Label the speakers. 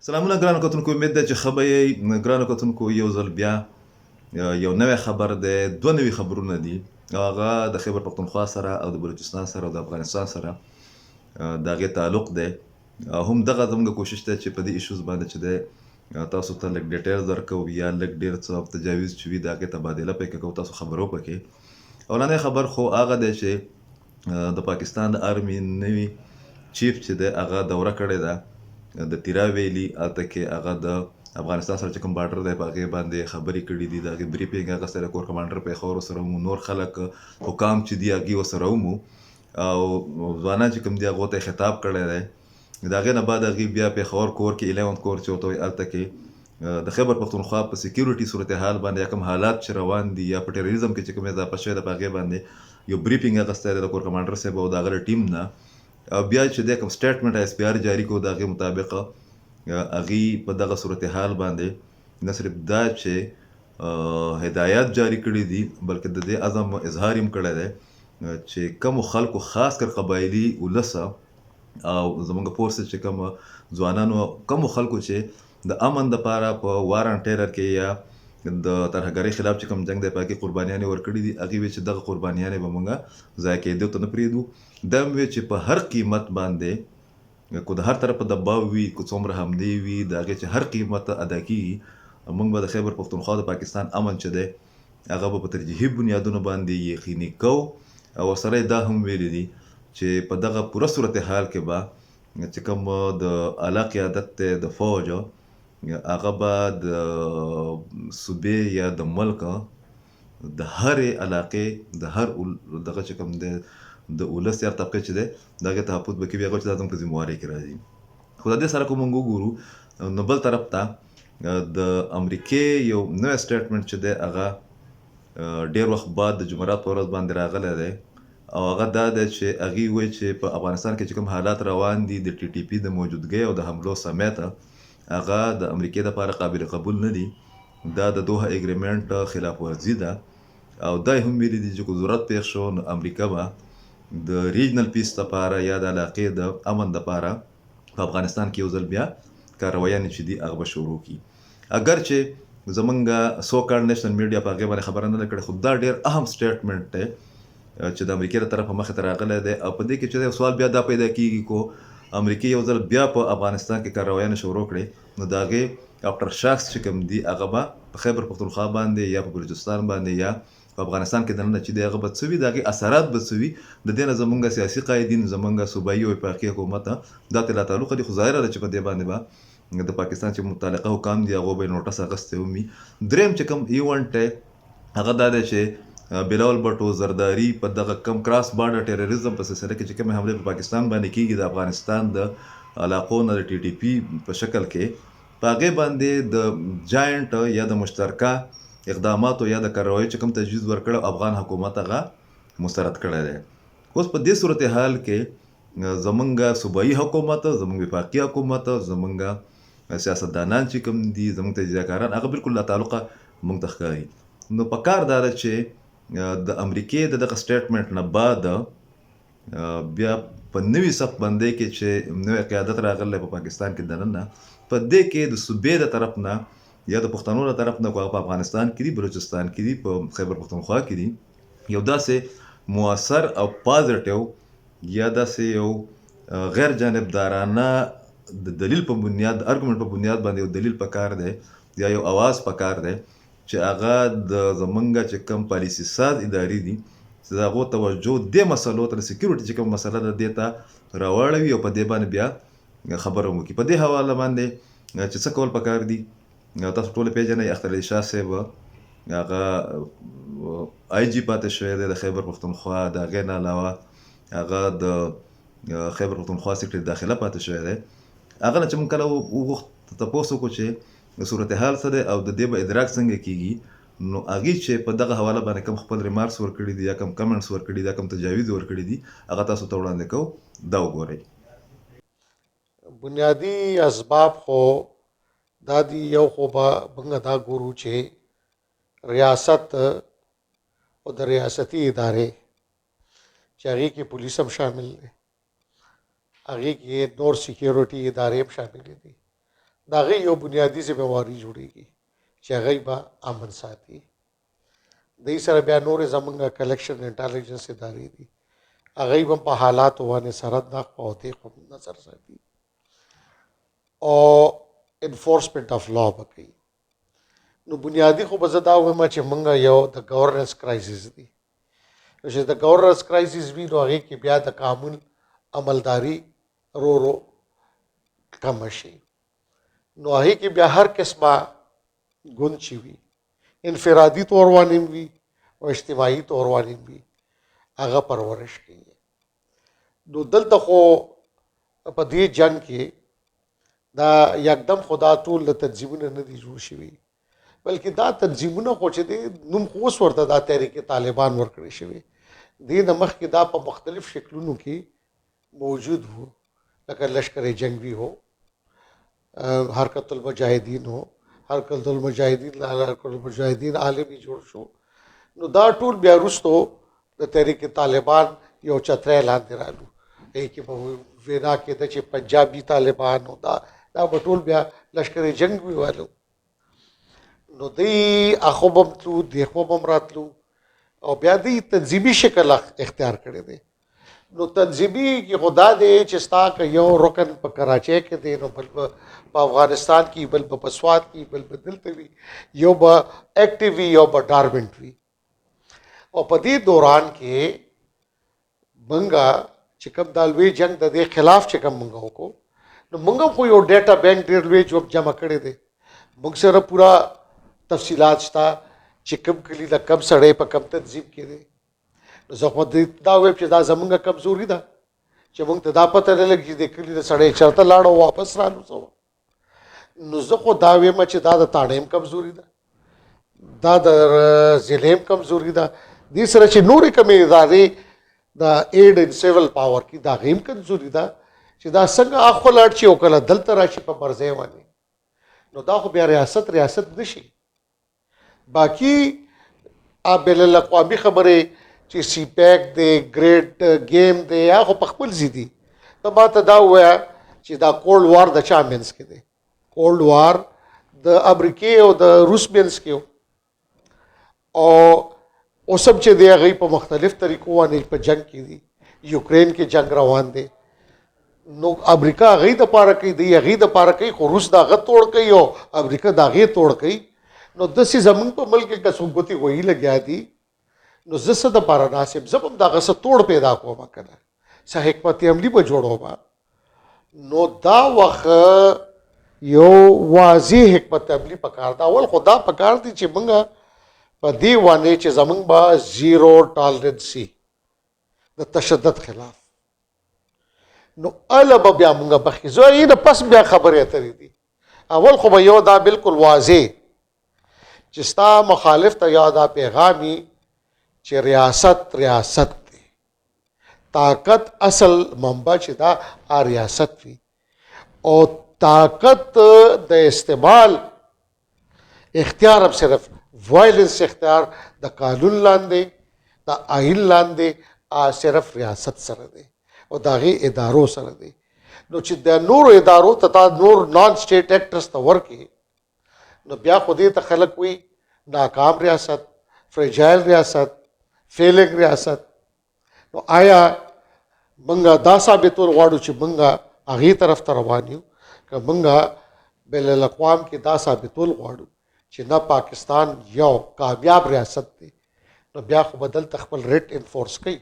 Speaker 1: سلامونه ګرانو کتونکو، امید ده چې ښه به یئ. ګرانو کتونکو، یو ځل بیا یو نوی خبر دی، دوه نوي خبرونه دي او هغه د خیبر پښتونخوا سره او د بلوچستان سره او د افغانستان سره د هغې تعلق دی. او هم دغه زموږ کوشش دی چې په دې ایشوز باندې چې دی تاسو ته لږ ډیټیلز درکوو یا لږ ډېر څه تجاویز چې وي د هغې تبادله پکې کوو، تاسو خبرو پکې. اولنی خبر خو هغه دی چې د پاکستان د آرمي نوي چیف چې دی هغه دوره کړې ده د تیرا ویلي، هلته کې هغه د افغانستان سره چې کوم بارډر دی په هغې باندې خبرې کړې دي. د هغې بریفینګ اخیستی دی، کور کمانډر پېښور ورسره ومو، نور خلک حکام چې دي هغوی ورسره ومو او ځوانان چې کوم دي هغو ته یې خطاب کړی دی. د هغې نه بعد هغوی بیا پېښور کور کې، 11 کور چې ورته وایي، هلته کې د خیبر پښتونخوا په سکیورټي صورتحال باندې یا کوم حالات چې روان دي یا په ټیرریزم کې چې کوم اضافه شوی ده په هغې باندې یو بریفینګ اخیستی دی د کور کمانډر صاحب او د هغه له ټیم نه. او بیا چې دی کوم سټیټمنټ آی اس پي آر جاري کړو، د هغې مطابق هغوی په دغه صورتحال باندې نه صرف دا چې هدایات جاري کړي دي، بلکې د دې عزم اظهار یې هم کړی دی چې کومو خلکو، خاص کر قبایلي ولس او زمونږ فورسز چې کوم ځوانانو، کومو خلکو چې د امن دپاره په وار آن ټیرر کې یا د ترهګرۍ خلاف چې کوم جنګ دی په هغې قربانیانې ورکړي دي، هغې وی چې دغه قربانیانې به مونږ ضایع کېدو ته نه پرېږدو. دا هم وی چې په هر قیمت باندې که د هر طرف په دباو وي، که څومره حملې وي، د هغې چې هر قیمت ادا کیږي، مونږ به د خیبر پښتونخوا د پاکستان امن چې دی هغه به په ترجیحي بنیادونو باندې یقیني کوو. او ورسره یې دا هم ویلي دي چې په دغه پوره صورتحال کې به چې کوم د اعلی قیادت دی د فوج، هغه به د صوبې یا د ملک د هرې علاقې د هر دغه چې کوم دی د ولس یا طبقې چې دی د هغې تحفظ به کوي، هغه چې دا زموږ په ذمهوارۍ کې راځي. خو د دې سره که موږ وګورو نو بل طرف ته د امریکې یو نوی سټیټمنټ چې دی هغه ډېر وخت بعد د جمعرات په ورځ باندې راغلی دی او هغه دا دی چې هغوی وایي چې په افغانستان کې چې کوم حالات روان دي د ټي ټي پي د موجودګۍ او د حملو سمیت، هغه د امریکې دپاره قابل قبول نه دي، دا د دوحه اګریمنټ خلاف ورزي ده. او دا یې هم ویلي دي چې که ضرورت پېښ شو نو امریکا به د ریجنل پیس لپاره یا د علاقې د امن لپاره په افغانستان کې یو ځل بیا کاروایانې چې دي هغه به شروع کړي. اګر چې زمونږ سو کالډ نېشنل میډیا په هغې باندې خبره نه ده کړې، خو دا ډېر اهم سټیټمنټ دی چې د امریکې له طرفه مخې ته راغلی دی. او په دې کې چې یو سوال بیا دا پیدا کیږي، کو امریکې یو ځل بیا په افغانستان کې کاروایانې شروع کړې نو د هغې افټر شاکس چې کوم دي هغه به په خیبر پښتونخوا باندې یا په بلوچستان باندې یا په افغانستان کې دننه چې دی هغه به څه وي، د هغې اثرات به څه وي؟ د دې نه زمونږ سیاسي قایدین، زمونږ صوبایي او وفاقي حکومت دا ته لا تعلق دي. خو ظاهره ده چې په دې باندې به د پاکستان چې متعلقه حکام دي هغو به یې نوټس اخیستی هم وي. دریم چې کوم ایونټ دی هغه دا دی چې بلاول بټو زرداري په دغه کم کراس بارډر ټیرریزم په سلسله کې چې کومې حملې په پاکستان باندې کیږي د افغانستان د علاقو نه د ټي ټي پي په شکل کې، په هغې باندې د جاینټ یا د مشترکه اقداماتو یا د کارروایي چې کوم تجویز ورکړی، افغان حکومت هغه مسترد کړی دی. اوس په دې صورتحال کې زمونږ صوبایي حکومت، زمونږ وفاقي حکومت، زمونږ سیاستدانان چې کوم دي، زمونږ تجزیه کاران، هغه بالکل لا تعلقه مونږ ته ښکاري. نو په کار دا ده چې د امریکې د دغه سټیټمنټ نه بعد بیا په نوي صف بندۍ کې چې نوی قیادت راغلی په پاکستان کې دننه، په دې کې د صوبې د طرف نه یا د پښتنو له طرف نه، که هغه په افغانستان کې دي، بلوچستان کې دي، په خیبر پښتونخوا کې دي، یو داسې موثر او پازیټیو یا داسې یو غیر جانبدارانه د دلیل په بنیاد، د ارګومنټ په بنیاد باندې یو دلیل پکار دی یا یو اواز پکار دی چې هغه د زمونږ چې کوم پالیسي ساز ادارې دي چې د هغو توجه دې مسلو ته، د سکیورټي چې کوم مسله ده، دې ته راواړوي او په دې باندې بیا خبره وکړي. په دې حواله باندې چې څه کول پکار دي، تاسو ټول پیژنئ اختر علي شاه صاحب، هغه آی جي پاتې شوی دی د خیبر پښتونخوا، د هغې نه علاوه هغه د خیبر پښتونخوا سیکرټري داخله پاتې شوی دی. هغه نه چې موږ کله وغوښت، تپوس وکړو چې صورتحال څه دی او د دې به ادراک څنګه کیږي، نو هغوی چې په دغه حواله باندې کوم خپل ریمارکس ورکړي دي یا کوم کمنټس ورکړي دي یا کوم تجاویز ورکړي دي، هغه تاسو ته وړاندې کوو، دا وګورئ.
Speaker 2: بنیادي اسباب خو دا دي، یو خو به موږ دا ګورو چې ریاست او د ریاستي ادارې چې هغې کې پولیس هم شامل دی، هغې کې نور سکیورټي ادارې هم شاملې دي، د هغې یو بنیادي ذمه واري جوړېږي چې هغوی به امن ساتي. دې سره بیا نورې زمونږ کلیکشن انټیلیجنس ادارې دي، هغوی به هم په حالاتو باندې سرحد نه خوا او دې خوا نظر ساتي او انفورسمنټ اف لا به کوي. نو بنیادي خو به زه دا ووایم چې موږ یو د ګورننس کرایسس دی، نو چې د ګورننس کرایسس وي نو هغې کې بیا د قانون عملداري رو رو کمه شي. نو هغې کې بیا هر قسمه ګوند چې وي، انفرادي طور باندې هم وي او اجتماعي طور باندې هم وي، هغه پرورش کوي. نو دلته خو په دې جنگ کې دا یکدم خو دا ټول د تنظیمونه نه دي جوړ شوي، بلکې دا تنظیمونه خو چې دی نوم خو اوس ورته دا تحریک طالبان ورکړی شوی، دې نه مخکې دا په مختلف شکلونو کې موجود وو، لکه لشکر جنگوي هو، حرکت المجاهدین هو، حرکت المجاهدین حرکت المجاهدین عالمي جوړ شو. نو دا ټول بیا وروسته د تحریک طالبان یو چتری لاندې رالو، هغې کې به وینا کېده چې پنجابي طالبان او دا به ټول بیا لشکر جنګوي والو. نو دی اخو به هم تلو، دې خوا به هم راتلو او بیا دی تنظیمي شکل اختیار کړی دی. نو تنظیمي کې خو دا دی چې ستا که یو رکن په کراچۍ کې دی نو بل به په افغانستان کې، بل به په سوات کې، بل به دلته وي، یو به اکټیو وي، یو به ډارمنټ وي. او په دې دوران کې مونږه چې کوم دا لوی جنګ د دې خلاف چې کوم مونږ وکړو، نو مونږ خو یو ډیټا بینک ډېر لوی جوړ جمع کړی دی، مونږ سره پوره تفصیلات شته چې کوم کلي د کوم سړی په کوم تنظیم کې دی. نو زه خو دا وایم چې دا زمونږ کمزوري ده چې مونږ ته دا پته نه لګي چې د کلي د سړی چېرته لاړ او واپس رالو. څه نو زه خو دا وایم چې دا د تاڼې هم کمزوري ده، دا د ضلعې هم کمزوري ده، دې سره چې نورې کومې ادارې د ایډ ان سیول پاور کې دا هغې هم کمزوري ده چې دا څنګه اخوا لاړ شي او کله دلته راشي په مرضۍ باندې. نو دا خو بیا ریاست ریاست نه شي. باقي بین الاقوامي خبرې چې سی پیک دی، ګریټ ګیم دی، هغه خو په خپل ځای دي. ته ما ته دا ووایه چې دا کولډ وار د چا منځ کې دی؟ کولډ وار د امریکې او د روس منځ کې او اوس هم چې دی هغوی په مختلف طریقو باندې په جنګ کې دي. یوکرین کې جنګ روان دی، نو امریکا هغوی دپاره کوي، دی هغوی دپاره کوي، خو روس د هغه توړ کوي او امریکا د هغې توړ کوي. نو داسې زمونږ په ملک کې که څوک ګوتې وهي لګیا دي، نو زه څه دپاره ناست یم؟ زه به هم د هغه څه توړ پیدا کوم، که نه څه حکمت عملي به جوړوم. نو دا وخت یو واضح حکمت عملي پکار ده. اول خو دا پکار دي چې موږ په دې باندې چې زمونږ به زیرو ټالرنسي د تشدد خلاف، نو اله به بیا موږ مخکې ځو، هغې نه پس بیا خبرې اترې دي. اول خو به یو دا بالکل واضح چې ستا مخالف ته یو دا پیغام وي چې ریاست ریاست دی، طاقت اصل منبع چې دا ریاست وي، او طاقت د استعمال اختیار هم صرف وایلنس اختیار د قانون لاندې، د آئین لاندې صرف ریاست سره دی او د هغې ادارو سره دی. نو چې د نورو ادارو ته تا نور نان سټیټ اکټرز ته ورکې، نو بیا خو دې ته خلک وایي ناکام ریاست، فریجایل ریاست، فیلینګ ریاست. نو آیا موږ دا ثابتول غواړو چې موږ هغې طرف ته روان یو، که موږ بین الاقوام کې دا ثابتول غواړو چې نه پاکستان یو کامیاب ریاست دی، نو بیا خو به دلته خپل ریټ انفورس کوي.